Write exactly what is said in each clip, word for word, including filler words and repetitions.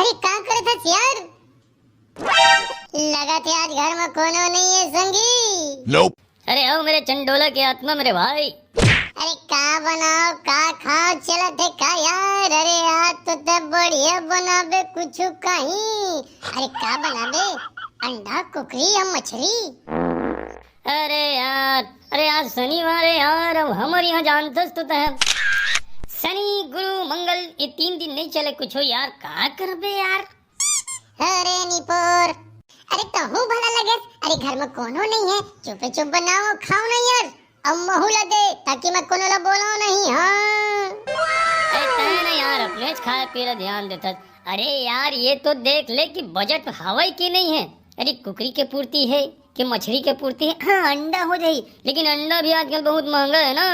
अरे का करत हस यार? लगत हे आज घर में कोनो नहीं है संगी। Nope. अरे आओ मेरे चंडोला के आत्मा मेरे भाई। अरे का बनाओ का खाओ चलत हे का यार? अरे यार तो तब बढ़िया बनाबे कुछ कहीं। अरे का बनाबे? अंडा कुकरी या मछली? अरे यार, अरे आज शनिवार है यार, अब हमर यहाँ जानथस तो तह शनि गुरु मंगल ये तीन दिन नहीं चले कुछ हो यार, का करबे यार? अरे निपोर, अरे तहू भला लगे, अरे घर में कोनो नहीं है, चुपे चुप बनाओ खाओ ना यार, अब महू ला दे ताकि मैं कोनो ला बोलो नहीं। हाँ अरे तय ना यार, अपने खाए पी ला ध्यान देता। अरे यार ये तो देख ले कि बजट हवई की नहीं है। अरे कुकरी के पूर्ति है कि मछली के पूर्ति है, हाँ अंडा हो जाही, लेकिन अंडा भी आजकल बहुत महंगा है ना।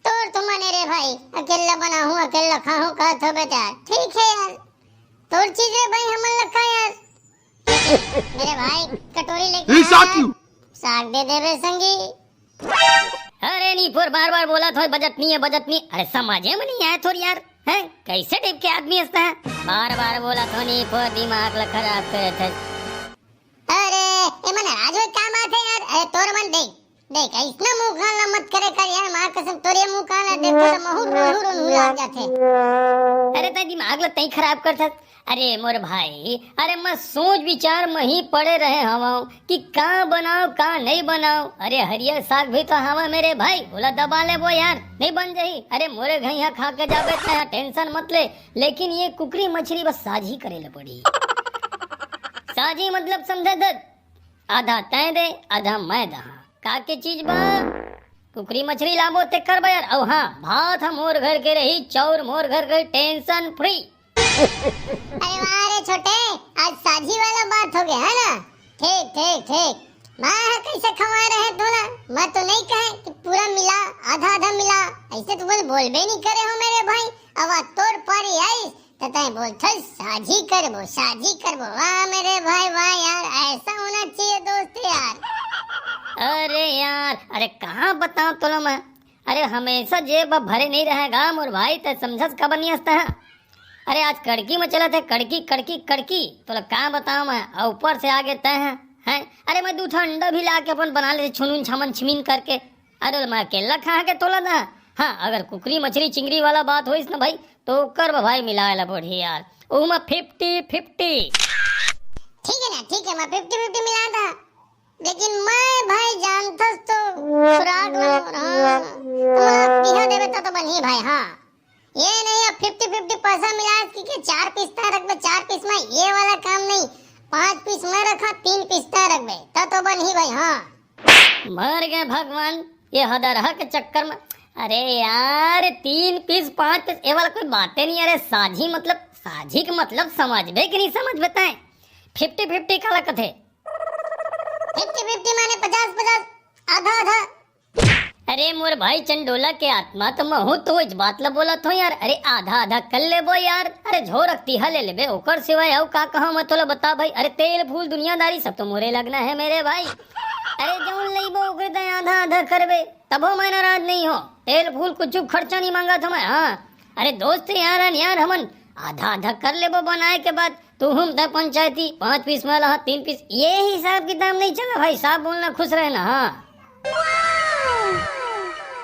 तोर तो मने रे भाई, अकेला बनाहूँ अकेला खाहूँ कहत हो बेटा, ठीक है यार, तोर चीज रे भाई हमन ला खा यार। मेरे भाई कटोरी लेके आ, साग दे देबे संगी। अरे निपोर बार बार बोला थो बजट नहीं है बजट नहीं, अरे समझे में नहीं आया थोर यार, हैं कैसे टाइप के आदमी हस तह? बार बार बोला थो निपोर दिमाग ला खराब करे थे। अरे एमन नाराज होए का बात है यार? अरे तोर मन देख, देख ऐसना मुंह कान ला मत करे कर यार, माँ कसम तोरे मुंह कान ला देखो तो महू रोनू रोनू लाग जाथे। अरे तय दिमाग ला तई खराब कर थस। अरे मोर भाई, अरे मैं सोच विचार में ही पड़े रहे हवं कि का बनाओ का नहीं बनाओ। अरे हरियर साग भी तो हवा मेरे भाई, बोला दबा लेबो यार, नहीं बन जाही। अरे मोरे घइया खा के जाबे तय टेंशन मत ले, लेकिन ये कुकरी मछली बस साझी करे ले पड़ी। साझी मतलब समझे दे, आधा तय दे आधा मैं दहा। का के चीज बा? कुकरी मछली लाबो ते करबा यार। अउ हाँ भात ह मोर घर के रही, चौर मोर घर के, टेंशन फ्री। अरे वाह रे छोटे, आज साझी वाला बात हो गया है ना? ठीक ठीक ठीक। मैं ह कैसे खवा रहे तोला? मैं तो नहीं कहे कि पूरा मिला, आधा आधा मिला, ऐसे तो कुछ बोलबे नहीं करे हो मेरे भाई। अब आज तोर पारी आइस त तय बोलथस साझी करबो साझी करबो। वाह मेरे भाई वाह यार, ऐसा होना चाहिए दोस्त यार। अरे यार, अरे कहाँ बताओ तोला मैं, अरे हमेशा जेब भरे नहीं रहेगा मोर भाई, तय समझस का बनियस तह। अरे आज कड़की में चलत है, कड़की कड़की कड़की, तोला का बताओ मैं, अउ ऊपर से आगे तय है, हैं? अरे मैं दू ठो अंडा भी ला के अपन बना लेते छुनुन छामन छिमिन करके। अरे मैं अकेला खा के तोला दा। हाँ अगर कुकरी मछली चिंगरी वाला बात होइस ना भाई, तो ओकर बर भाई मिलाए ला पड़ही यार, ओमा फिफ्टी फिफ्टी। ठीक है ना ठीक है, मैं फिफ्टी फिफ्टी मिला दा, लेकिन मैं भाई जानथस तो खुराक ला मोर, हाँ, तो मोला तिहा देबे त तो बनही भाई। हाँ ये नहीं अब फिफ्टी फिफ्टी पैसा मिला कि के चार पीस तय रखबे, चार पीस में ये वाला काम नहीं, पांच पीस मैं रखा, तीन पीस तय रखबे त तो बनही भाई। हाँ मर गए भगवान, ये हदरहा के चक्कर में। अरे यार तीन पीस पांच पीस ये वाला कोई बातें नहीं। अरे साझी मतलब साझी के मतलब समझबे कि नहीं समझबे तय? फिफ्टी फिफ्टी काला कथे? फिफ्टी फिफ्टी माने पचास पचास, आधा आधा। अरे मोर भाई चंडोला के आत्मा, तो महू तो इस बात ला बोलत हो यार। अरे आधा आधा कर लेबो यार। अरे झोरक तिहा ले लेबे, ओकर सिवाय अउ का कहा मैं तोला बता भाई। अरे तेल फूल दुनियादारी सब तो मोरे लगना है मेरे भाई। अरे जौन लेबो ओकरे तय आधा आधा करबे, तभो मैं नाराज नहीं हो। तेल फूल कुछ खर्चा नहीं मांगा था मैं। हाँ अरे दोस्त यार अन यार हमन आधा आधा कर लेबो बनाए के बाद, तू हम तय पंचायती पांच पीस मैं लहा तीन पीस, ये हिसाब किताब नहीं चला भाई, साफ बोलना खुश रहना। हाँ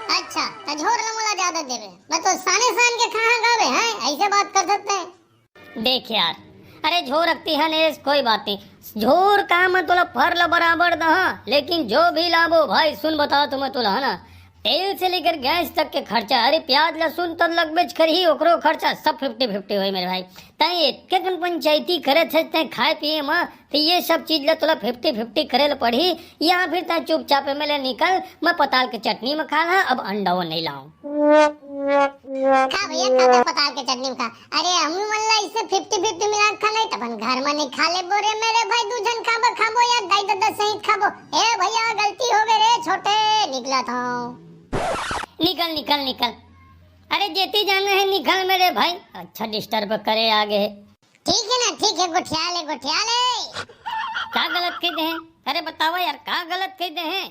अच्छा, त झोर ला मोला ज्यादा देबे, मैं तो साने सान के खाहा गावे हैं, ऐसे बात कर सकते हैं। देख यार, अरे झोर रखती है नेस, कोई बात नहीं, झोर का मैं तोला फर ला बराबर दहा, लेकिन जो भी लाबो भाई सुन बता तुम्हें तोला है ना, तेल से लेकर गैस तक के खर्चा, अरे प्याज लहसुन तो लगबेच करही, ओकरो खर्चा सब फिफ्टी फिफ्टी होई मेरे भाई। तय एतके कन पंचायती करे थे तय खाए पिए म, त ये सब चीज ला तोला फिफ्टी फिफ्टी करे ल पड़ही, या फिर तय चुपचाप एमे ले निकल, मैं पताल के चटनी में खा ला, अब अंडा वो नहीं लाऊं। खा भैया, खा तो पताल के चटनी में खा। अरे हमू मन ला इसे फिफ्टी फिफ्टी मिला के खा नहीं, तब घर में नहीं खा लेबो रे मेरे भाई, दू झन खाबो, खाबो या दाई ददा सहित खाबो। ए भैया गलती हो गई रे छोटे, निकला था। निकल निकल निकल। अरे जेती जाना है निकल मेरे भाई। अच्छा डिस्टर्ब करे आगे। ठीक है ना, ठीक है, गोठिया ले, गोठिया ले। का गलत कह दे हैं? अरे बतावा यार, का गलत कह दे हैं?